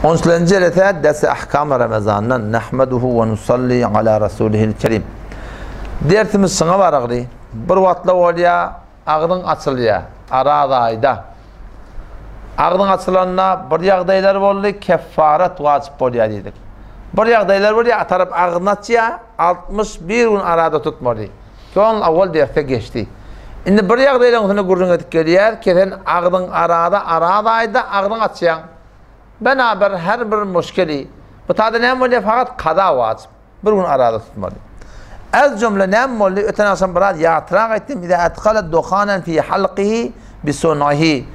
Onçulenji jelese Dersi Ahkam Ramazandan Nahmeduhu we nusalli ala rasulihil kerim. Dersimiz şuňa baragly. Bir wagtla bolýa agzyň açylýa Araz aýda. Agzyň açylanda bir ýagdaýlar boldy, keffaret wajyp bolýa diýdik. Bir ýagdaýlar bolýa, tarap agzyny açýa, 61 gün arada tutmaly. Soň awal derse geçdi. Indi bir ýagdaýlaryň üstünde gürrüň edip gelýär, kesen agzyň arada araz aýda agzyň açýaň. Benaber her bir muşkeli. Bu tada näme bolýar? Fakat kaza wajyp. Bir gün arada tutmaly. Ez jümle näme boldy? Öten agşam biraz ýatrak aýtdym. Iza adkhala duhanan fi halqihi bi sun'ihi.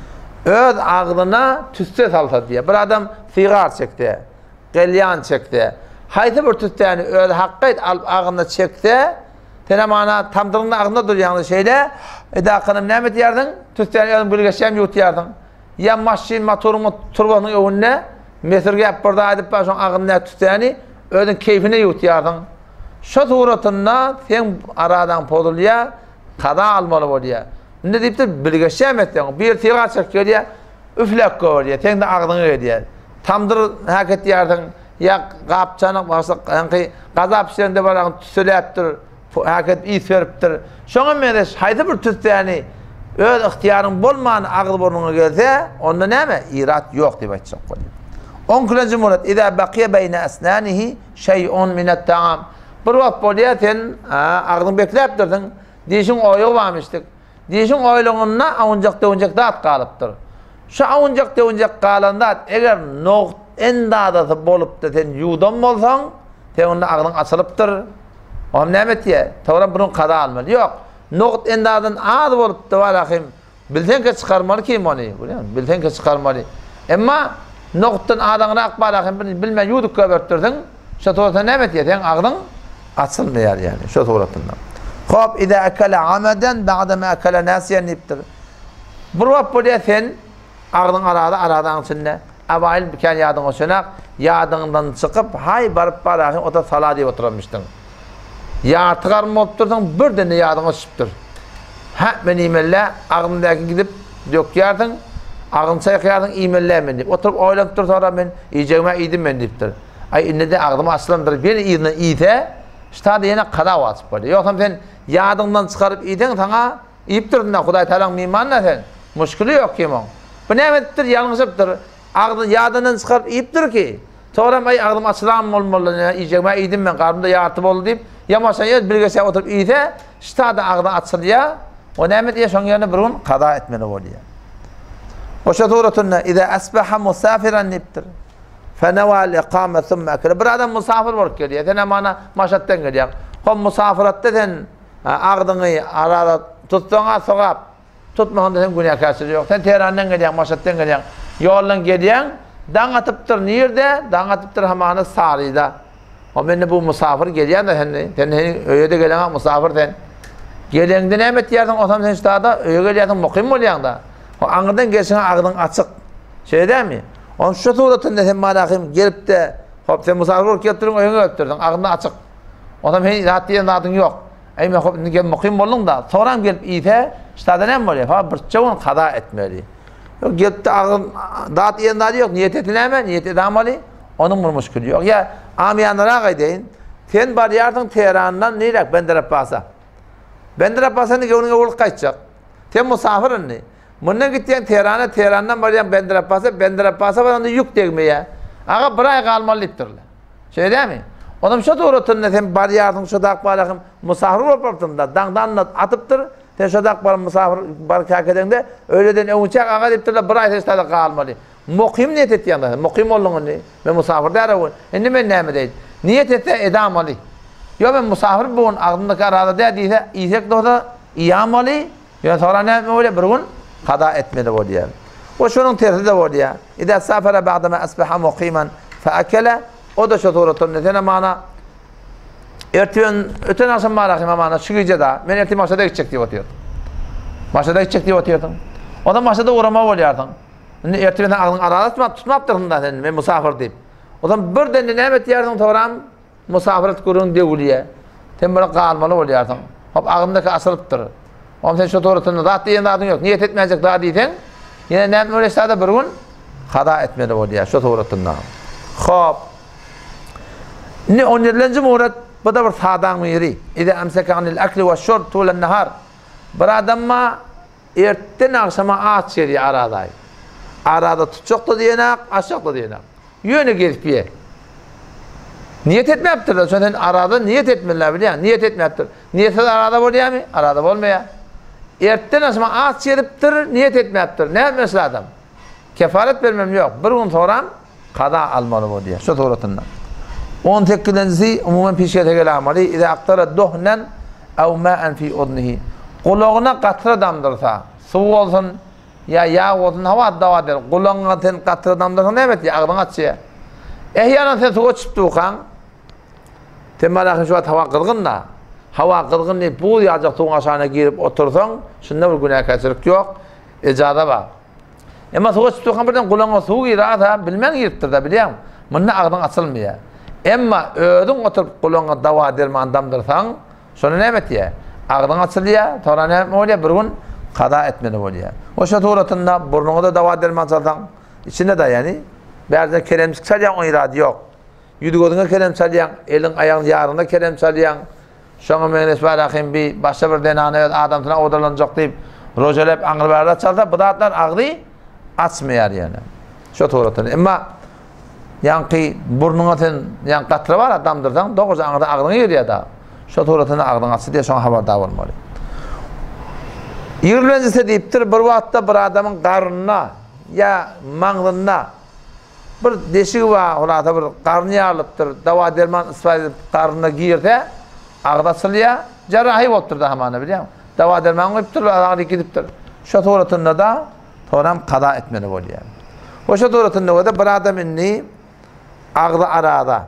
Öz agzyna tüsse salsa diýýär. Bir adam sigar çekse, gelýan çekse, haýsy bir tüssäni özi hakgaýt alyp agzyna çekse, senem ana tamdyryň agzynda durýaň şeýle, edakanym näme edýärdiň? Tüssäni özüň bilgeşýän ýuwutýardyň. Ýa maşyn motoryň turbasynyň öňünde mesirgäp bir zat edip bar şoň agzyndaky tüssäni özüň keýfine ýuwutýarsyň. Şo suratynda seň aradaň pozulýar, kaza almaly bolýar. Indi diýipdir, bilgeşýän etseň, bir sigar çekip gelýär, üfläp goýberýär, seň-de agzyňa gelýär. Tamdyr häk etýärsiň, ýa gapçanyň başlyk, ýaňky gaza pişirende bir agyň tüsseläpdir, häk edip ys beripdir. Şoňa meňzeş haýsy bir tüssäni öz ygtyýaryň bolman agyz-burnuňa gelse, onda näme? Irat ýok diýip aýtjak bolýar. Onkilenji murat, Iza bakiýa beýne esnanihi şeý'un minet-taam. Bir wagt bolýar, sen agzyňy bekläpdirsiň, dişiň oýugy barmyşdyk. Dişiň oýlugynda awunjak-döwünjek zat galypdyr. Şu awunjak-döwünjek galan zat eger nogt endazasy bolupdy sen ýuwdan bolsaň, sen onda agzyň açylypdyr. Oňam näme etýär? Soňra bunu kaza almaly. Ýok. Nogt endazadan az bolupdy walahym. Bilseňkä çykarmaly kim ony? Bilýäňmi? Bilseňkä çykarmaly. Emma nogtdan azaňrak bar ahim bir bilmän ýuwdup goýberipdirsiň. Şo suratda näme etýär? Seň agzyň açylmaýar ýagny şo suratynda. Hop, iza akala amadan ba'da ma akala nasiyan diýipdir. Bir wagt bolýar sen agzyň arada aradaň içinde awaýyl bikän ýadyňa düşenak, ýadyňdan çykyp haý baryp bar ahim ota sala diýip oturanmyşdyň. Ýarty garyn bolupdyrsyň, birden-de ýadyňa düşüpdir. Hä, men iýmeli-dä, agzymdaky gidip dökýärsiň, agzyňy çaýkaýarsyň, iýmeli-dä men diýip. Oturyp oýlanypdyr, soňra men iýjegim-ä iýdim men diýipdir. Aý, indi-de agzym açylandyr, ýene yzyna iýse, ştada ýene kaza wajyp bolýar. Ýogsam sen ýadyňdan çykaryp iýseň, saňa iýipdirsiň-dä, Hudaý Tagalaň mimany-da sen. Muşkili ýok kim oň. Bu näme edipdir, ýalňyşypdyr. Agzy ýadyndan çykaryp iýipdir ki, soňram aý agzym açylan bolmaly, nä iýjegim-ä iýdim men, garnym-da ýarty boldy diýip, ýamaşan ýer bilgeşläp oturyp iýse, ştada agzy açylýar, o näme edýär, şoň ýerine bir gün kaza etmeli bolýar. Oşa suratynda Iza asbaha musafiran diýipdir. Fenewal ikame summa akele. Bir adam musafir bolup gelýär. Sen hamana Maşatdan gelýäň. Hom musafiratda sen agzyňy arada tutsaň-a sogap. Tutmasaň-da sen günäkärçilik ýok. Sen Teherandan gelýäň, Maşatdan gelýäň. Ýoldan gelýäň, daň atypdyr nirde? Daň atypdyr hamana Saryda. O mende bu musafir gelýän-de sen, sen öýe-de geleňok musafir sen. Geleňde näme etýärsiň, osam sen ştada öýe gelýärsiň, mukym bolýaň-da. O aňyrdan gelşiňe agzyň açyk. Şeýle dälmi? Onuň şu suratynda sen malahym gelip-de, hop sen musafir bolup gelip durun, öýüňe gelip dursuň, agzyň açyk. Osam sen zat diýen zadyň ýok. Eý men hop indi gelip mukym bolduň-da, soňram gelip iýse, ştada näme bolýar? Fa birçe gün kaza etmeli. Ýok, gelip-de agyz zat iýen zady ýok, niýet eti näme? Niýet edamaly. Onuň bir muşkili ýok. Ýa amyýanarak aýdaýyn. Sen barýarsyň Teherandan niräk? Bender Abbasa. Bender Abbasa indi göwnüňe bolup gaýtjak. Sen musafir indi. Mundan gitýäň Teherana, Teherandan barýaň Bender Abbasa, Bender Abbasa baranda ýük degmeýär. Aga bir aý galmaly diýipdirler. Şeýle dälmi? Onam şo suratynda sen barýarsyň şo dak barahym musafir bolup barypsyň-da, daňdan atypdyr, sen şo dak baryp musafir baryp käkedeňde, öýleden öňünçäk aga diýipdirler, bir aý sen şo galmaly. Mukym niýet etýäň-dä sen, mukym bolduň indi, men musafir däl bu gün, indi men näme edeýin? Niýet etse edamaly. Ýok men musafir bu gün, agzymdaky arada däl diýse, iýsek bolsa iýamaly, Ýöne soňra näme etmeli bolýar? Bir gün kaza etmeli bolýar. We şonuň tersi-de bolýar. Iza safara ba'dama asbaha muqiman fa akala O-da şo suratda sen hamana ertir öten agşam barahym hamana şu gije da men ertir Maşada gitjek diýip otyrdyň. Maşada gitjek diýip otyrdyň. Onda Maşada ugrama bolýarsyň. Indi ertir sen agzyň arada tutmap tutmapdyrsyň da sen men musafir diýip. Ondan birden näme etýärsiň soňram Musafyrat gürrüň döwülýär. Sen bir galmaly bolýarsyň. Hop, agzymdaky açylypdyr. Oňa sen şu dogrusynda zat diýen zadyň ýok. Niýet etmejek zat diýseň, ýene näme bolýar şada bir gün kaza etmeli bolýar şu suratynda. Hop. Indi on ýedilenji muret, bu-da bir sadaň biri. Iza emseke anil akli we şurb tulen nahar. Bir adamma ertden agşama aç gezýär arazaýy. Araza tutjak-da diýenak, açjak-da diýenak. Ýöne gezip ýe. Niýet etmäpdir-de, şo sen araza niýet etmeli-dä bilýäň, niýet etmäpdir. Niýetsiz araza bolýarmy? Araza bolmaýar. Ertden agşama aç gezipdir, niýet etmäpdir. Näme etmeli adam? Kefaret bermem ýok. Bir gün soram kaza almaly bolýar. Şu suratynda. On sekizinjisi umuman pişge tegele amaly iza aktara duhnan aw ma'an fi udnihi. Gulagyna gatra damdyrsa, suw bolsun ýa ýag bolsun, hawa dawa der. Gulagyňa sen gatra damdyrsaň näme etýär? Agzyňy açýar. Ehýanan sen suwa çyp durkaň, sen bana şu wagt hawa gyzgyn-da. Hawa gyzgyn diýip buz ýaljak suwuň aşagyna girip otursaň, şunda bir günäkärçilik ýok. Ejaza bar. Emma suwa çyp durkaň birden gulagyňa suw girasa, bilmän giripdir-de, bilýäňmi? Munda agzyň açylmaýar. Emma özüň oturyp gulagyňa dawa-derman damdyrsaň, şonda näme etýär? Agzyň açylýar, soňra näme bolýar? Bir gün kaza etmeli bolýar. O şo suratynda burnuňa-da dawa-derman çalsaň, içine-de, ýagny, bärde keremjik çalýaň, oň irady ýok. Ýüz-gözüňe kerem çalýaň, eliň, aýagyň ýaryna kerem çalýaň. Şoňa meňzeş bar ahym bi başga bir zenana öz adamsyna odalanjak diýip rojelep aňry-bärde çalsa bu zatlar agzy açmaýar ýöne. Şo suratda. Emma ýaňky burnuňa sen ýaňky gatra bar damdyrsaň dogruja aňyrda agzyňa girýär da. Şo suratynda agzyň açdy diýe şoňa habardar bolmaly. Ýigrilenjisi diýipdir bir wagtda bir adamyň garnynda ýa maňzynda Bir deşigi bar, hulasa bir garny ýarylypdyr, dawa-derman istifade edip garnyna girse, agzy açylýar, jarrahy bolupdyr-da hamana, bilýäňmi? Dawa-derman goýupdyrlar, agyry gidipdir. Şo suratynda-da soňam kaza etmeli bolýar. We şo suratynda-da bir adam indi agzy araza.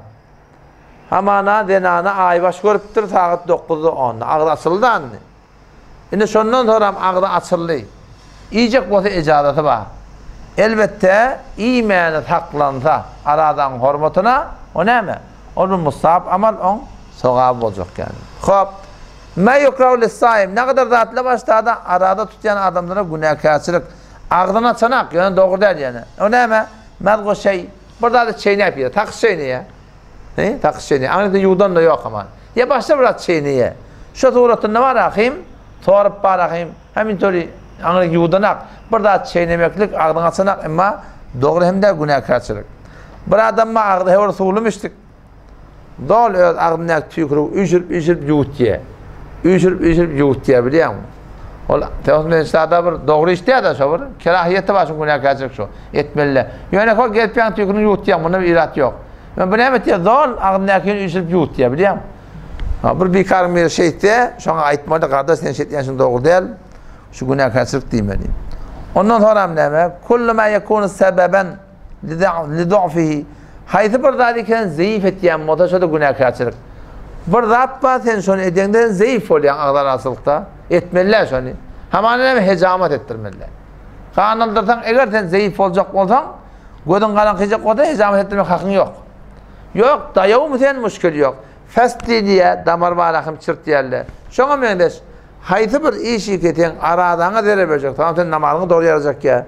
Hamana zenana aýbaş görüpdir sagat dokuzda, onda. Agzy açyldy-da indi. Indi şondan soňram agzy açyldy. Iýjek bolsa ejazasy bar. Elbetde, iýmäni saklansa, arazaň hormatyna, o näme? Ol bir mustahap amal, oň sogaby boljak ýaly. Hop. Mä ýukrahu lis-saim, nägadar zatlar başda-da araza tutýan adamlara günäkärçilik. Agzyny açanak, ýöne dogry däl ýöne. O näme? Mezgu şeý, bir zady çeýnäp ýer, takyş çeýneýär. He, takyş çeýneýär. Aňyrsynda ýuwdan-da ýok aman. Ýa başga bir zat çeýneýär. Şo suratynda bar ahym, sorup bar ahym, hemin töli aňry ýuwdanak, bir zat çeýnemeklik agzyňy açanak, emma dogry hem däl günäkärçilik. Bir adam bar agzy höwür suwlum içdik. Doly öz agzyndaky tüýkürigi üýşürip-üýşürip ýuwutýar. Üýşürip-üýşürip ýuwutýar bilýäňmi? Ol Teosmen şada bir dogry iş däl-de şo bir kerahiýeti bar şuň günäkärçilik şo. Etmeli. Ýöne hol gelip ýaňy tüýkürini ýuwutýaň, munda bir irat ýok. Ýöne bu näme etýär? Zol agzyndakyny üýşürip ýuwutýar, bilýäňmi? Ha, bir bikaryň biri şeýtse, şoňa aýtmaly, gardaş sen şeýtýän işiň dogry däl. Şu günäkärçilik diýmeli. Ondan soňram näme? Kullu ma yekunu sebeben li du'fihi. Haýsy bir zat eken zeýif etýän bolsa, şo-da günäkärçilik. Bir zat bar, sen şony edeňde sen zeýif bolýaň agzalaçylykda. Etmeli-dä şony. Hamana näme hejamat etdirmeli. Gan aldyrsaň, eger sen zeýif boljak bolsaň, gözüň garaňkyjak bolsa, hejamat etdirmek hakyň ýok. Ýok, daýawmy sen, muşkil ýok. Fest diýýär, damar barahym çirtýärler. Şoňa meňzeş, haýsy bir işi ki seň aradaňa zerer berjek, tamam sen namazyňy dogry ýarajak ýa,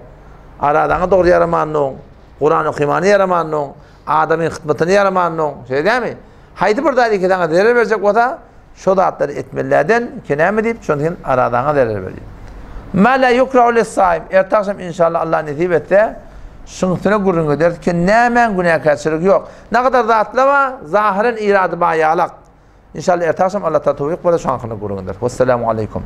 aradaňa dogry ýaramandyň, Kuran okymany ýaramandyň, adamyň hytmatyny ýaramandyň, şeýle dälmi? Haýsy bir zat ki saňa zerer berjek bolsa, şo zatlary etmelilerden ki näme diýip, şony sen aradaňa zerer berýär. Ma la yukrahu lis-saim. Erte agşam inşallah Allah nesip etse, şuň üstüne gürrüň ederis ki nämäň günäkärçiligi ýok. Nagadar zatlar bar, zahyren irady bar ýalak. Inşallah erte agşam Allah towfyk berse şoň hakynda gürrüň ederis. Wessalamu aleýkum.